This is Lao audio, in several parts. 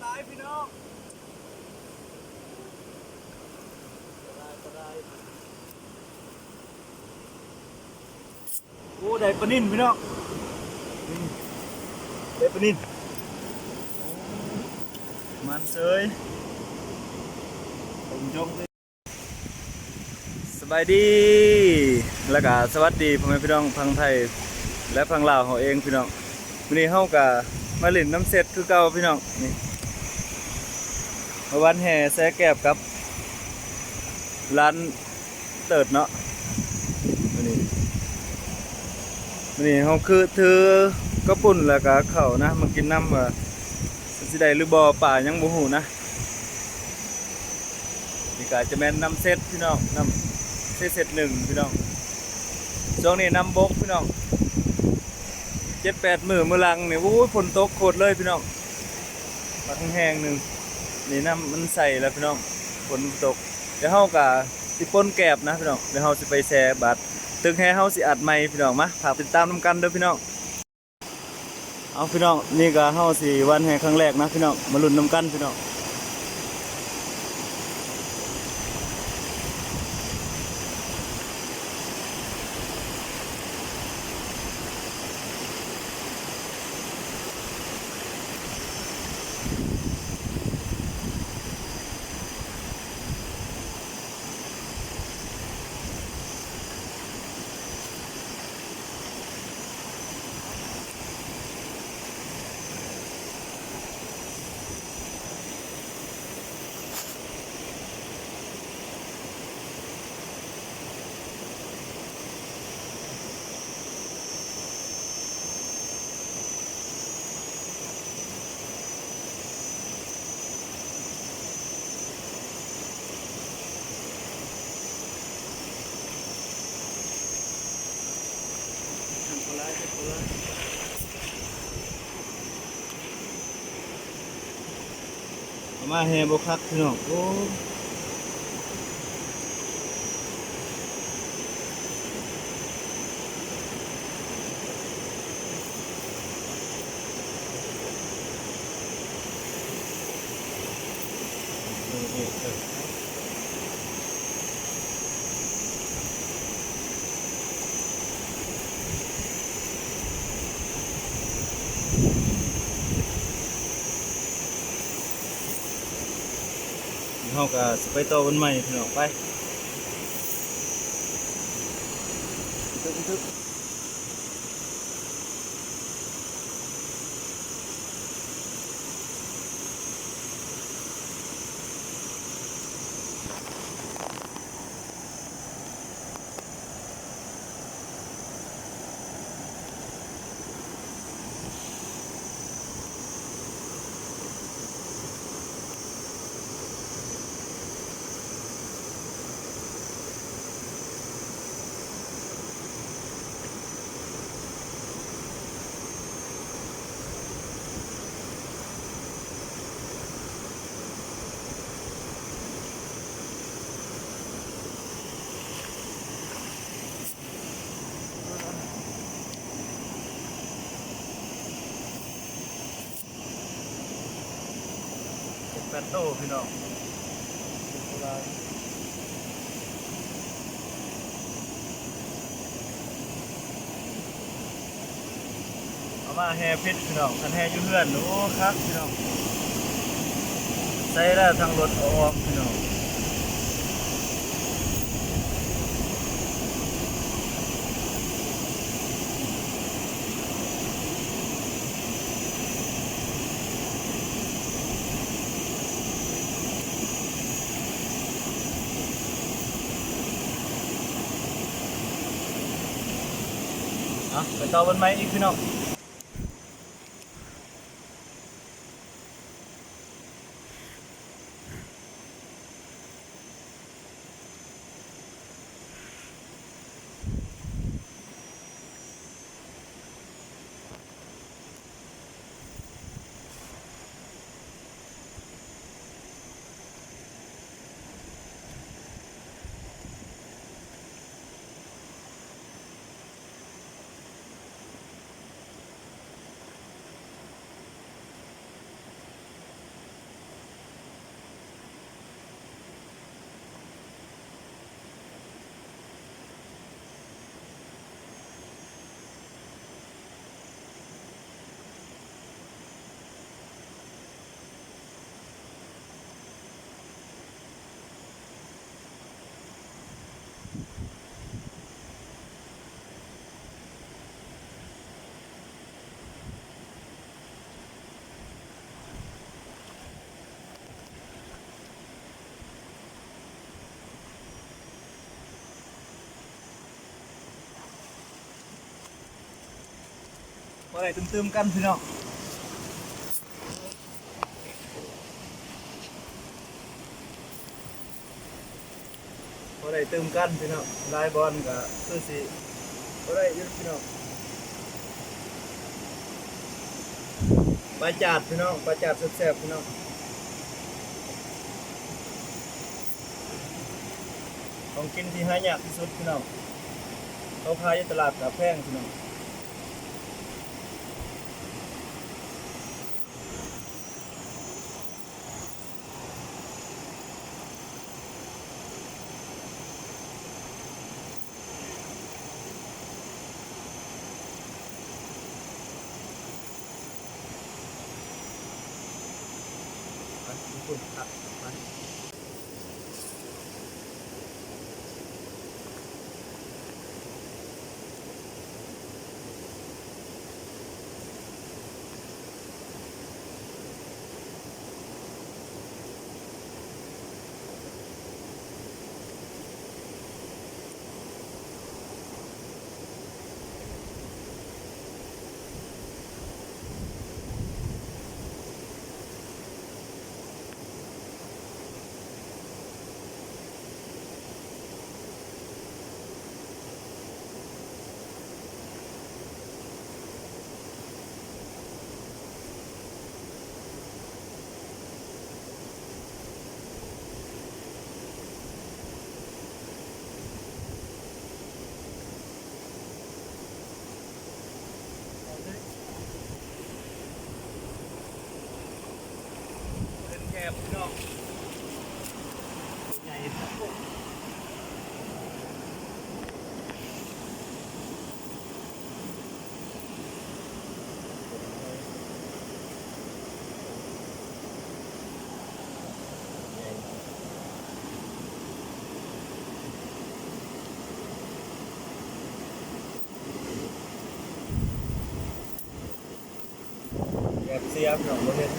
ຫຼາຍພີ່ນ້ອງ ຫຼາຍ ຫຼາຍ. ໂອ້ ໄດ້ປານິນພີ່ນ້ອງ ໄດ້ປານິນ ໂອ້ ມັນເຊີຍ ເບິ່ງຈົກເລີຍ. ສະບາຍດີ ແລ້ວກະສະຫວັດດີພໍ່ແມ່ພີ່ນ້ອງຝັ່ງໄທ ແລະ ຝັ່ງລາວເຮົາເອງພີ່ນ້ອງ. ມື້ນີ້ເຮົາກະມາຫຼິ້ນນ້ຳເຊັດຄືເກົ່າພີ່ນ້ອງ ນີ້ ມາວັນແຫ່ແຊແກບກັບຫຼານເຕີດເນາະ. ມື້ນີ້ ມື້ນີ້ເຮົາຄືຖືເຂົ້າປຸ້ນ ແລ້ວກະເຂົ້ານະ ມາກິນນຳ ວ່າຊິໄດ້ຫຼືບໍ່ ປາຍັງບໍ່ຮູ້ນະ. ນີ້ກະຈະແມ່ນນ້ຳເຊັດພີ່ນ້ອງ ນ້ຳເຊັດ ເຊັດໜຶ່ງພີ່ນ້ອງ. ຊ່ວງນີ້ນ້ຳບົກພີ່ນ້ອງ ເຈັດແປດມື້ ມື້ຫຼັງນີ້ ໂອ້ຍ ຝົນຕົກໂຄດເລີຍພີ່ນ້ອງ ບັກແຮງໜຶ່ງ. ນີ້ນ້ຳມັນໃສແລ້ວພີ່ນ້ອງ ຝົນຕົກ. ດຽວເຮົາກະຊິປົນແກບນະພີ່ນ້ອງ ດຽວເຮົາຊິໄປແຊ່ບາດ ຕຶກແຮ່ເຮົາຊິອັດໃໝ່ພີ່ນ້ອງ. ມາ ຝາກຕິດຕາມນຳກັນເດີພີ່ນ້ອງ. ເອົາພີ່ນ້ອງ ນີ້ກະເຮົາຊິວັນແຮ່ຄັ້ງແລກນະພີ່ນ້ອງ ມາລຸ້ນນຳກັນພີ່ນ້ອງ. ເອົາມາແຫ່ບໍ່ຄັກພີ່ນ້ອງ ໂອ້. ເຮົາກະຊິໄປຕໍ່ວັນໃໝ່ພີ່ນ້ອງ ໄປ. ເຈັດແປດໂຕພີ່ນ້ອງ ເອົາມາແຫ່ເພັດພີ່ນ້ອງ ຄັນແຫ່ຢູ່ເຮືອນ ໂອ້ ຄັກພີ່ນ້ອງ ໃສ່ແລ້ວທັງລົດເອົາອອກພີ່ນ້ອງ. ອ່ະ ໄປຕໍ່ວັນໃໝ່ອີກພີ່ນ້ອງ. ພໍໄດ້ຕື່ມໆກັນພີ່ນ້ອງ ພໍໄດ້ຕື່ມກັນພີ່ນ້ອງ ຫຼາຍບ່ອນກໍຄືຊິບໍ່ໄດ້ຢູ່ພີ່ນ້ອງ. ປາຈາດພີ່ນ້ອງ ປາຈາດແຊບໆພີ່ນ້ອງ ຂອງກິນທີ່ຫາຍາກທີ່ສຸດພີ່ນ້ອງ ເຂົາຂາຍຢູ່ຕະຫຼາດກໍແພງພີ່ນ້ອງ. ແບບເສຍພີ່ນ້ອງ ບໍ່ເຫັນ.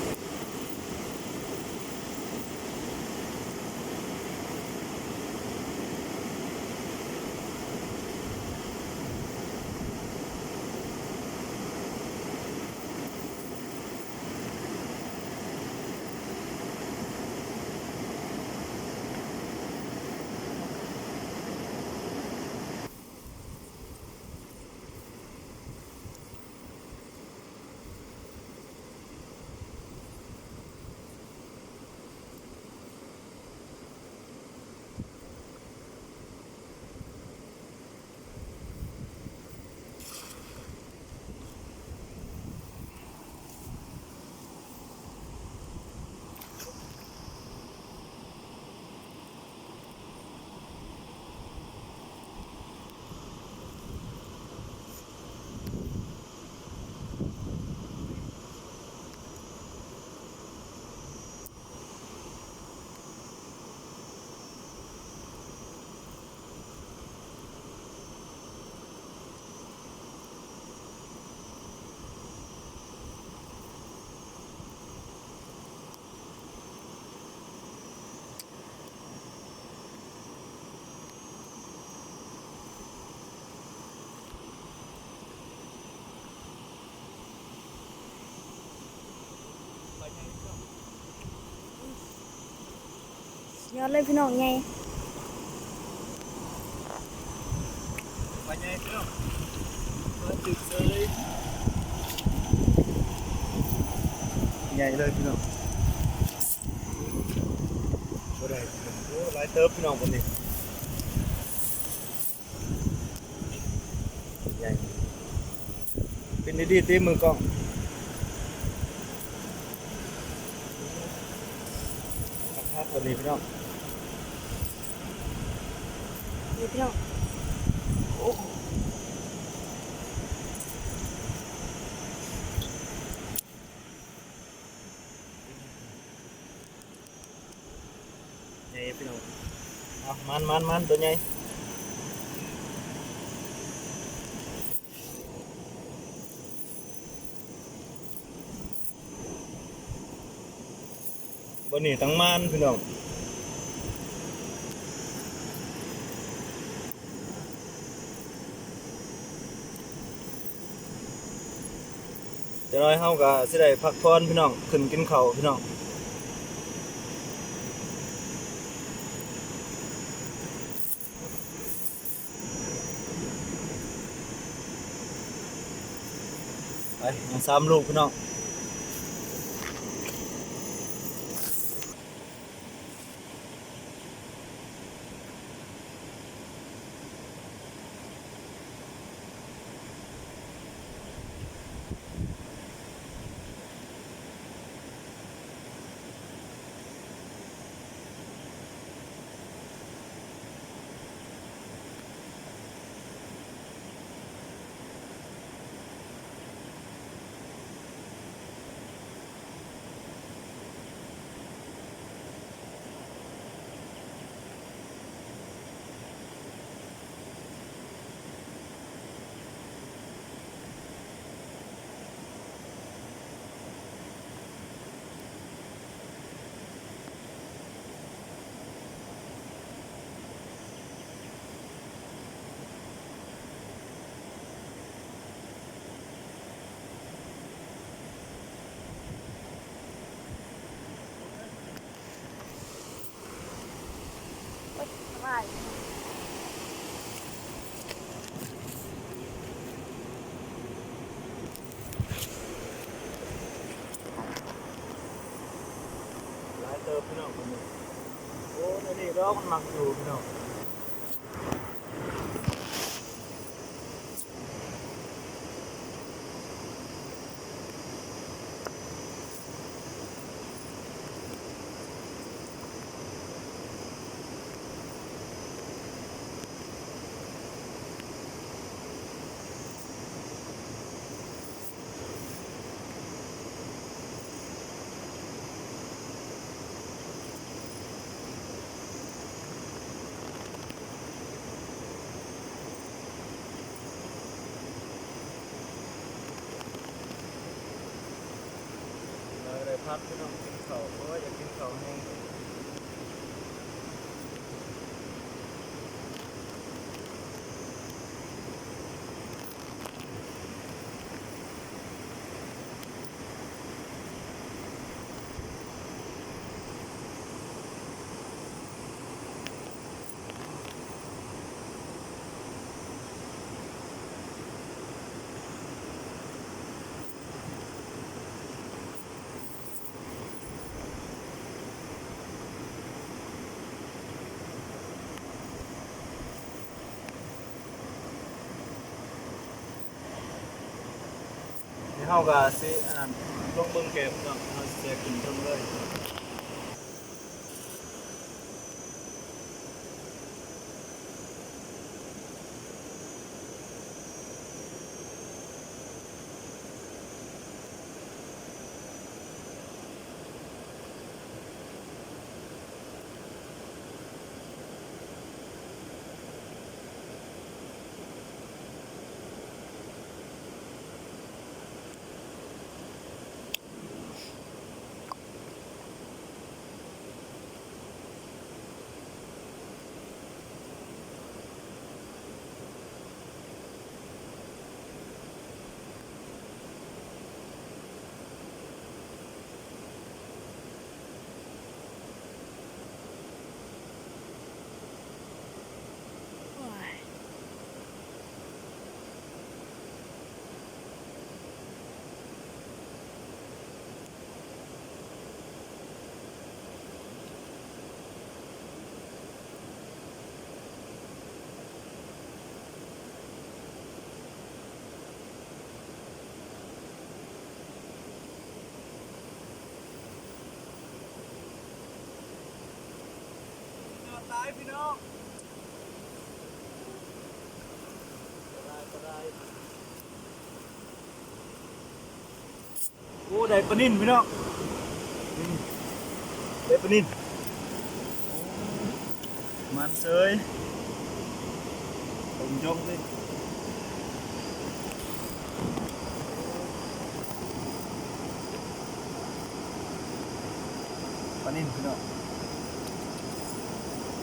ຍອດເລີຍພີ່ນ້ອງ ໃຫຍ່ ປາໃຫຍ່ພີ່ນ້ອງ ມາຖືກເຊີຍ ໃຫຍ່ເລີຍພີ່ນ້ອງ ບໍ່ໄດ້ພີ່ນ້ອງ ໂອ້ ຫຼາຍເຕີບພີ່ນ້ອງ ບາດນີ້ ໃຫຍ່ ເປັນດີໆຕິ ມືກ້ອງ ຄັກໆ ບາດນີ້ພີ່ນ້ອງ ນີ້ພີ່ນ້ອງ ໂອ້ ໃຫຍ່ພີ່ນ້ອງ ເອົາ ມັນໆໆ ຕົວໃຫຍ່ ບໍ່ນີ້ຕັ້ງມານພີ່ນ້ອງ. ນ້ອຍເຮົາກໍຊິໄດ້ພັກຜ່ອນພີ່ນ້ອງ ຂຶ້ນກິນເຂົ້າພີ່ນ້ອງ. ໄປ ຍັງສາມລູກພີ່ນ້ອງ. ຫຼາຍເຕີບພີ່ນ້ອງ ໂອ້ ໃນນີ້ດອກມັນມັກຢູ່ພີ່ນ້ອງ. ໄດ້ພັກພີ່ນ້ອງ ກິນເຂົ້າ ໂອ້ຍ ຢາກກິນເຂົ້າແຮງ. ນີ້ເຮົາກໍຊິອັນນັ້ນ ລົງເບິ່ງແກ້ວພີ່ນ້ອງ ເຮົາຊິແຊກຂຶ້ນເທິງເລີຍ. ຍອດຫຼາຍພີ່ນ້ອງ ຕາຍ ຕາຍ. ໂອ້ ໄດ້ປານິນພີ່ນ້ອງ ໄດ້ປານິນ ມັນເສີຍ ຕົງຢອງເລີຍ ປານິນພີ່ນ້ອງ.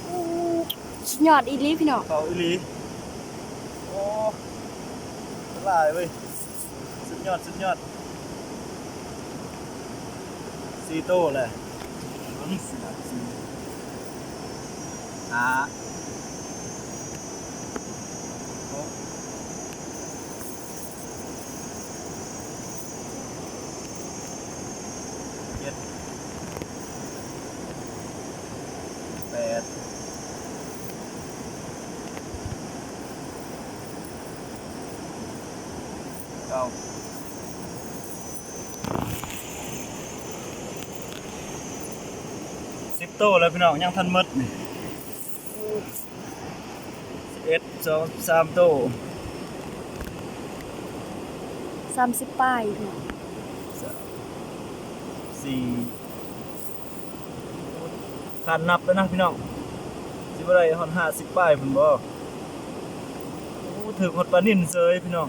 ໂອ້ ສຸດຍອດອີ່ຫຼີພີ່ນ້ອງ ເຂົ້າອີ່ຫຼີ ໂອ້ ຫຼາຍເວີຍ ສຸດຍອດ ສຸດຍອດ. ສີ່ໂຕແຫຼະ ເບິ່ງຊິບສີ່ ຫ້າ ຫົກ ເຈັດ ແປດ ເກົ້າ ສິບໂຕແລ້ວພີ່ນ້ອງ ຍັງທັນໝົດນີ້ ສິບເອັດ ສອງ ສາມໂຕ ສາມສິບປາຍພີ່ນ້ອງ ສາມ ສີ່ ຂານນັບແລ້ວນະພີ່ນ້ອງ ຊິບໍ່ໄດ້ຮອດຫ້າສິບປາຍພຸ້ນບໍ່? ໂອ້ ຖືກຮອດປານິນເສີຍພີ່ນ້ອງ.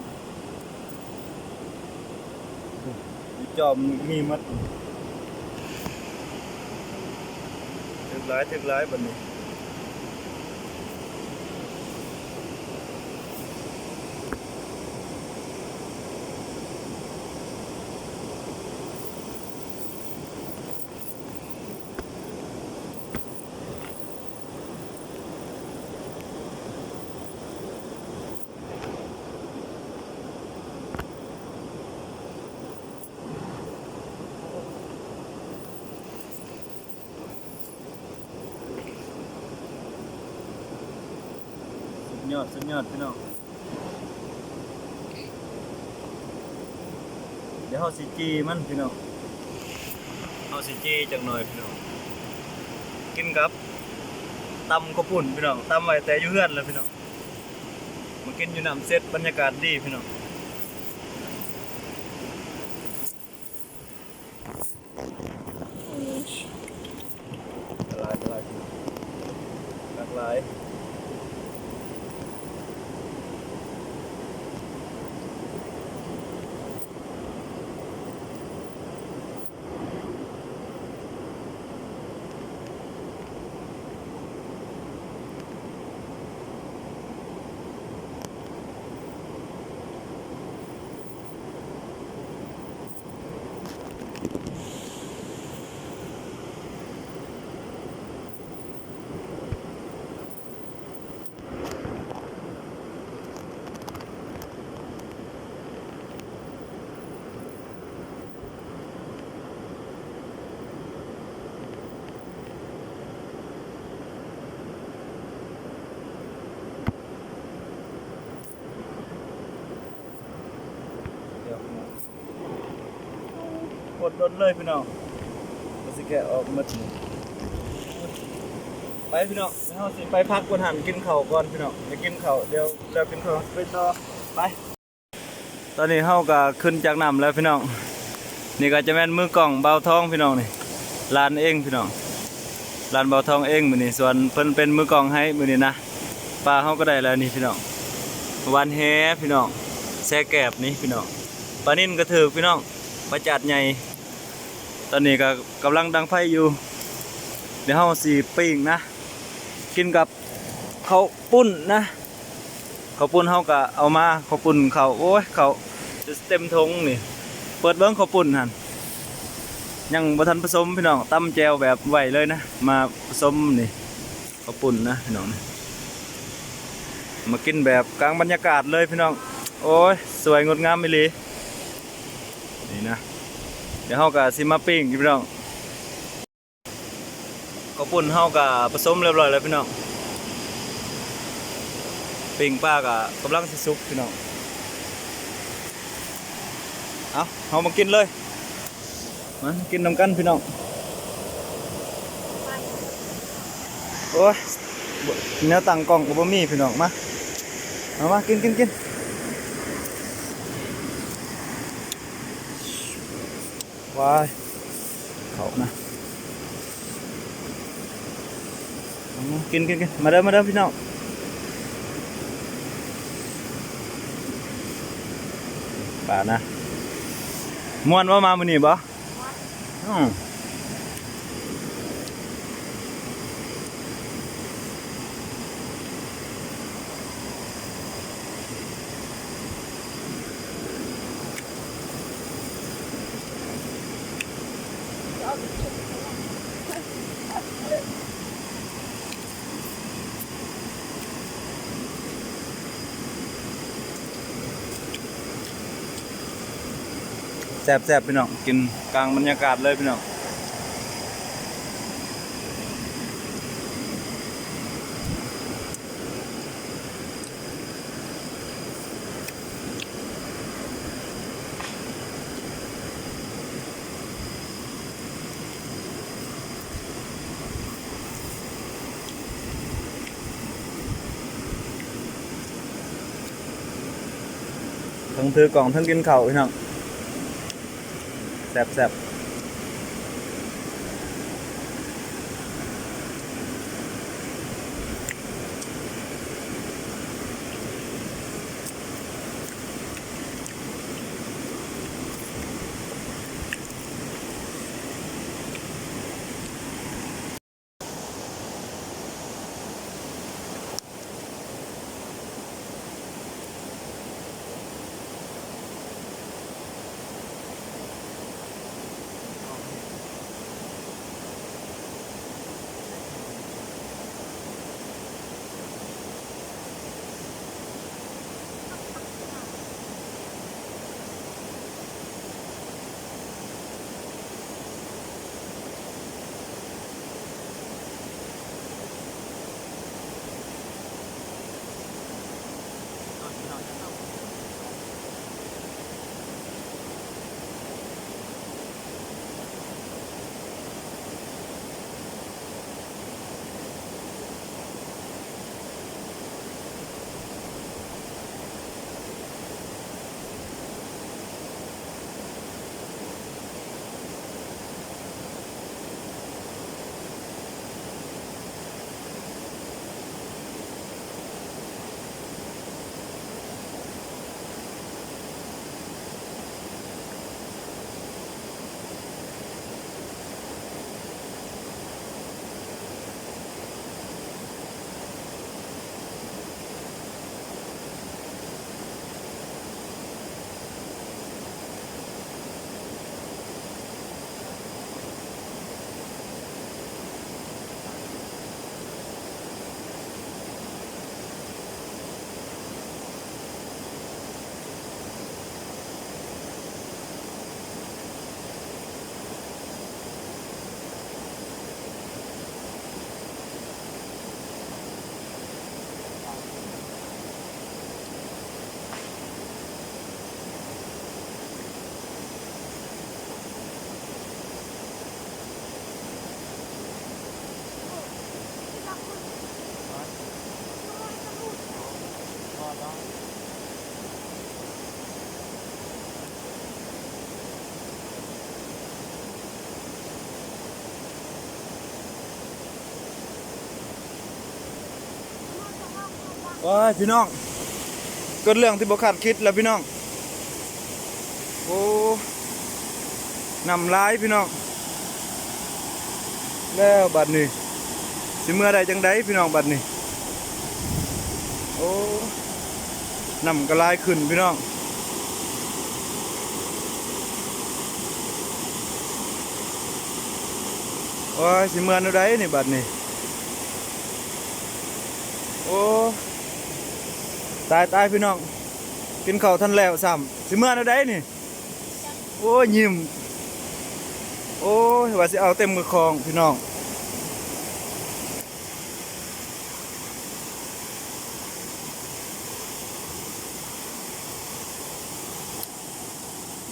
ຢູ່ຈອມມີໝົດ ຖືກຫຼາຍ ຖືກຫຼາຍບັດນີ້. ສຸດຍອດ ສຸດຍອດ ພີ່ນ້ອງ. ດຽວເຮົາຊິຈີ່ມັນພີ່ນ້ອງ ເຮົາຊິຈີ່ຈັກໜ່ອຍພີ່ນ້ອງ ກິນກັບຕຳເຂົ້າປຸ້ນພີ່ນ້ອງ ຕຳໄວ້ແຕ່ຢູ່ເຮືອນແລ້ວພີ່ນ້ອງ ມາກິນຢູ່ນ້ຳເຊັດ ບັນຍາກາດດີພີ່ນ້ອງ. ຫຼາກຫຼາຍ ຫຼາກຫຼາຍ. ໂຄດດົນເລີຍພີ່ນ້ອງ ກໍຊິແກະອອກໝົດນີ້ ໄປພີ່ນ້ອງ ເຮົາຊິໄປພັກບ່ອນຫັ້ນ ກິນເຂົ້າກ່ອນພີ່ນ້ອງ ໄປກິນເຂົ້າ ດຽວແລ້ວກິນເຂົ້າໄປຕໍ່ ໄປ. ຕອນນີ້ເຮົາກໍຂຶ້ນຈາກນ້ຳແລ້ວພີ່ນ້ອງ ນີ້ກໍຈະແມ່ນມືກ້ອງບ່າວທອງພີ່ນ້ອງ ນີ້ຫຼານເອງພີ່ນ້ອງ ຫຼານບ່າວທອງເອງ ມື້ນີ້ສ່ວນເພິ່ນເປັນມືກ້ອງໃຫ້ມື້ນີ້ນະ. ປາເຮົາກໍໄດ້ແລ້ວນີ້ພີ່ນ້ອງ ຫວ່ານແຫພີ່ນ້ອງ ແຊແກບນີ້ພີ່ນ້ອງ ປານິນກໍຖືກພີ່ນ້ອງ ປາຈາດໃຫຍ່. ຕອນນີ້ກໍກຳລັງດັງໄຟຢູ່ ດຽວເຮົາຊິປີ້ງນະ ກິນກັບເຂົ້າປຸ້ນນະ ເຂົ້າປຸ້ນເຮົາກໍເອົາມາ ເຂົ້າປຸ້ນເຂົ້າ ໂອ້ຍ ເຂົ້າຈົນເຕັມຖົງນີ້ ເປີດເບິ່ງເຂົ້າປຸ້ນຫັ້ນ ຍັງບໍ່ທັນປະສົມພີ່ນ້ອງ ຕຳແຈ່ວແບບໄວເລີຍນະ ມາປະສົມນີ້ ເຂົ້າປຸ້ນນະພີ່ນ້ອງ ມາກິນແບບກາງບັນຍາກາດເລີຍພີ່ນ້ອງ ໂອ້ຍ ສວຍງົດງາມອີ່ຫຼີ ນີ້ນະ ດຽວເຮົາກໍຊິມາປີ້ງພີ່ນ້ອງ. ເຂົ້າປຸ້ນເຮົາກະປະສົມຮຽບຮ້ອຍແລ້ວພີ່ນ້ອງ ປີ້ງປາກະກຳລັງຊິສຸກພີ່ນ້ອງ ເອົາ ເຮົາມາກິນເລີຍ ມາກິນນຳກັນພີ່ນ້ອງ ໂອ້ຍ ແນວຕັ້ງກ້ອງກໍບໍ່ມີພີ່ນ້ອງ ມາ ເອົາມາ ກິນ ກິນ ກິນ. ວ້າຍ ເຂົ້ານະ ກິນ ກິນ ກິນ ມາເດີ ມາເດີພີ່ນ້ອງ ປານະ ມ່ວນບໍ່ ມາມື້ນີ້ບໍ່? ອືມ. ແຊບໆ ພີ່ນ້ອງ ກິນກາງບັນຍາກາດເລີຍພີ່ນ້ອງ. ເທິງຖືກ້ອງເທິງກິນເຂົ້າພີ່ນ້ອງ ແຊບໆ. โอ้ย พี่น้อง เกิดเรื่องที่บ่คาดคิดแล้วพี่น้อง โอ้ น้ำหลายพี่น้อง แล้วบัดนี้ สิเมือใดจั่งใดพี่น้องบัดนี้ โอ้ น้ำก็หลายขึ้นพี่น้อง โอ้ย สิเมือแนวใดนี่บัดนี้ โอ้ ตาย ตายพี่น้อง กินข้าวทันแล้วซ้ำ สิเมือแนวใดนี่ โอ้ย ยิ้ม โอ้ย ว่าสิเอาเต็มมือของพี่น้อง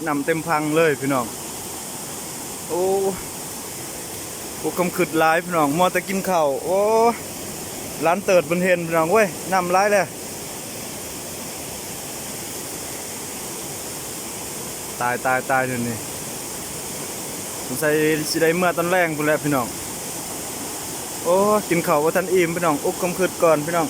น้ำเต็มพังเลยพี่น้อง โอ้ อุกคำขึดหลายพี่น้อง มัวแต่กินข้าว โอ้ หลานเติดเพิ่นเห็นพี่น้องเว้ย น้ำหลายแล้ว ตาย ตาย ตาย เดี๋ยวนี้ สงสัยสิได้เมือตอนแลงพู้นแหละพี่น้อง โอ้ กินข้าวบ่ทันอิ่มพี่น้อง อุกคำขึดก่อนพี่น้อง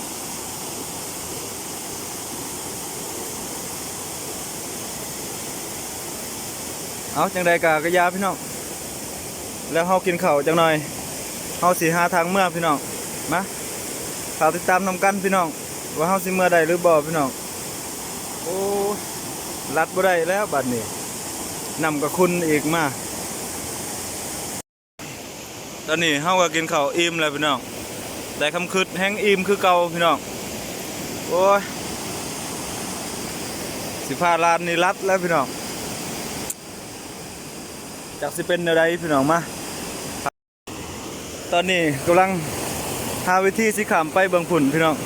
เอา จั่งใดกะ กะยาพี่น้อง แล้วเฮากินข้าวจักหน่อย เฮาสิหาทางเมือพี่น้อง มา ฝากติดตามนำกันพี่น้อง ว่าเฮาสิเมือได้หรือบ่พี่น้อง โอ้ ลัดบ่ได้แล้วบัดนี้ น้ำก็ขุ่นอีกมา ຕອນນີ້ເຮົາກໍກິນເຂົ້າອີ່ມແລ້ວພີ່ນ້ອງ, ແຕ່ຄຳຄຶດແຮ່ງອີ່ມຄືເກົ່າພີ່ນ້ອງ. ໂອ້ຍ ຊິພາຫຼານນີ້ລັດແລ້ວພີ່ນ້ອງ, ຈັກຊິເປັນແນວໃດພີ່ນ້ອງ. ມາ ຕອນນີ້ກຳລັງຫາວິທີຊິຂ້າມໄປເບື້ອງພຸ້ນພີ່ນ້ອງ.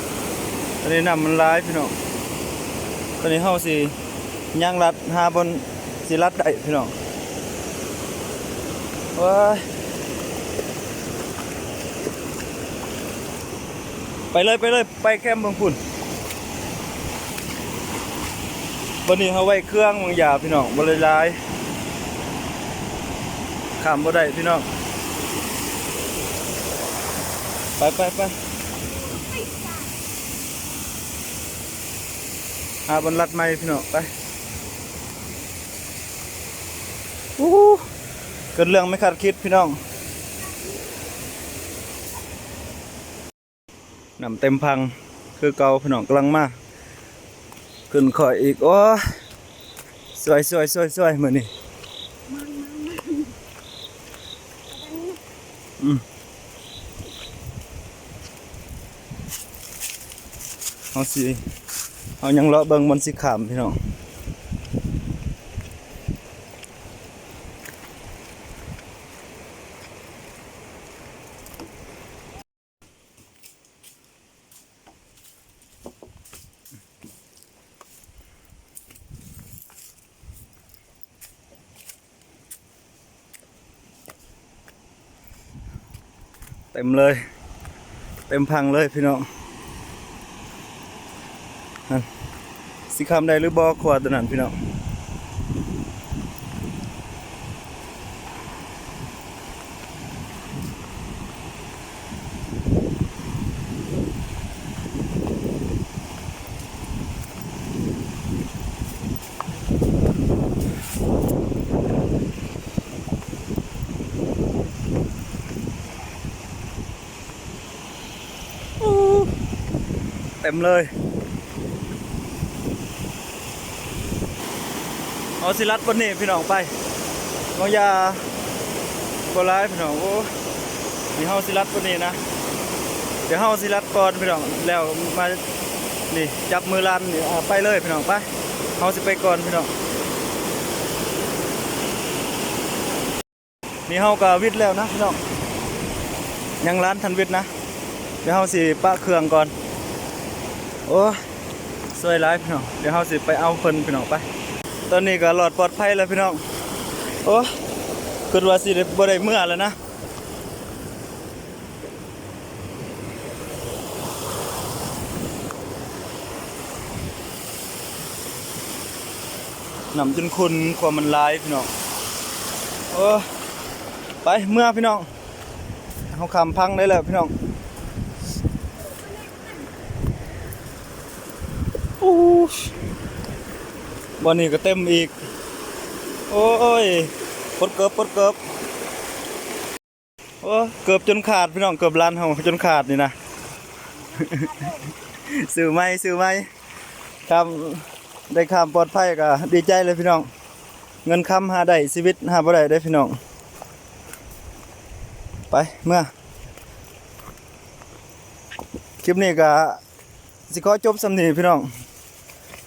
ຕອນນີ້ນ້ຳມັນຫຼາຍພີ່ນ້ອງ, ຕອນນີ້ເຮົາຊິຍ່າງລັດຫາບ່ອນຊິລັດໄດ້ພີ່ນ້ອງ. ໂອ້ຍ ໄປເລີຍ ໄປເລີຍ ໄປແຄມເບື້ອງພຸ້ນ. ບັດນີ້ເຮົາໄວ້ເຄື່ອງບາງຢ່າງພີ່ນ້ອງ, ບໍ່ໄດ້ຫຼາຍ ຂ້າມບໍ່ໄດ້ພີ່ນ້ອງ. ໄປ ໄປ ໄປ ຫາບ່ອນລັດໃໝ່ພີ່ນ້ອງ. ໄປ ອູ້ ເກີດເລື່ອງໄມ່ຄາດຄິດພີ່ນ້ອງ. ນ້ຳເຕັມພັງຄືເກົ່າພີ່ນ້ອງ, ກຳລັງມາຂຶ້ນຂ້ອຍອີກ. ໂອ້ຍ ຊ່ວຍໆໆໆ ມື້ນີ້ ອືມ ເຮົາຊິ ເຮົາຍັງເລາະເບິ່ງບ່ອນຊິຂ້າມພີ່ນ້ອງ. ເຕັມເລີຍ ເຕັມພັງເລີຍພີ່ນ້ອງ. ນັ້ນ ຊິຂ້າມໄດ້ຫຼືບໍ່ ຂົວຕົວນັ້ນພີ່ນ້ອງ. ເຕັມເລີຍ. ເຮົາຊິລັດບ່ອນນີ້ພີ່ນ້ອງ. ໄປ ບາງຢ່າບໍ່ຫຼາຍພີ່ນ້ອງ. ໂອ້ ນີ້ເຮົາຊິລັດບ່ອນນີ້ນະ, ດຽວເຮົາຊິລັດກ່ອນພີ່ນ້ອງ, ແລ້ວມາ ນີ້ ຈັບມືລັດນີ້ ອາ ໄປເລີຍພີ່ນ້ອງ. ໄປ ເຮົາຊິໄປກ່ອນພີ່ນ້ອງ. ນີ້ເຮົາກໍວິດແລ້ວນະພີ່ນ້ອງ, ຍັງລັດທັນວິດນະ. ດຽວເຮົາຊິປະເຄື່ອງກ່ອນ. ໂອ້ ຊ່ວຍຫຼາຍພີ່ນ້ອງ, ດຽວເຮົາຊິໄປເອົາເພິ່ນພີ່ນ້ອງ. ໄປ ຕອນນີ້ກໍລອດປອດໄພແລ້ວພີ່ນ້ອງ. ໂອ້ ຄິດວ່າຊິໄດ້ ບໍ່ໄດ້ເມືອແລ້ວນະ. ນ້ຳຈົນຂຸ່ນ ຄວາມມັນຫຼາຍພີ່ນ້ອງ. ໂອ້ ໄປເມືອພີ່ນ້ອງ, ເຮົາຂ້າມພັງໄດ້ແລ້ວພີ່ນ້ອງ. ໂອ້ ບ່ອນນີ້ກໍເຕັມອີກ. ໂອ້ຍ ປົດເກີບ ປົດເກີບ. ໂອ້ ເກີບຈົນຂາດພີ່ນ້ອງ, ເກີບລັດເຮົາຈົນຂາດນີ້ນະ. ຊື້ໃໝ່ ຊື້ໃໝ່. ຂ້າມ ໄດ້ຂ້າມປອດໄພກໍດີໃຈເລີຍພີ່ນ້ອງ. ເງິນຄຳຫາໄດ້ ຊີວິດຫາບໍ່ໄດ້ເດ້ພີ່ນ້ອງ. ໄປ ເມືອ. ຄລິບນີ້ກໍ ຊິຂໍຈົບສ່ຳນີ້ພີ່ນ້ອງ,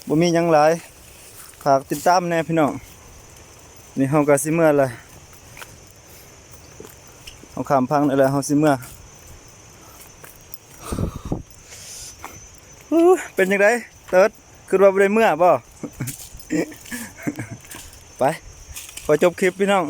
ບໍ່ມີຫຍັງຫຼາຍ. ຝາກຕິດຕາມແດ່ພີ່ນ້ອງ. ນີ້ເຮົາກໍຊິເມືອແລ້ວ, ເຮົາຂ້າມພັງໄດ້ແລ້ວ ເຮົາຊິເມືອ. ອູ້ ເປັນຈັ່ງໃດເຕີດ? ຄິດວ່າບໍ່ໄດ້ເມືອບໍ່? ໄປ ຂໍຈົບຄລິບພີ່ນ້ອງ.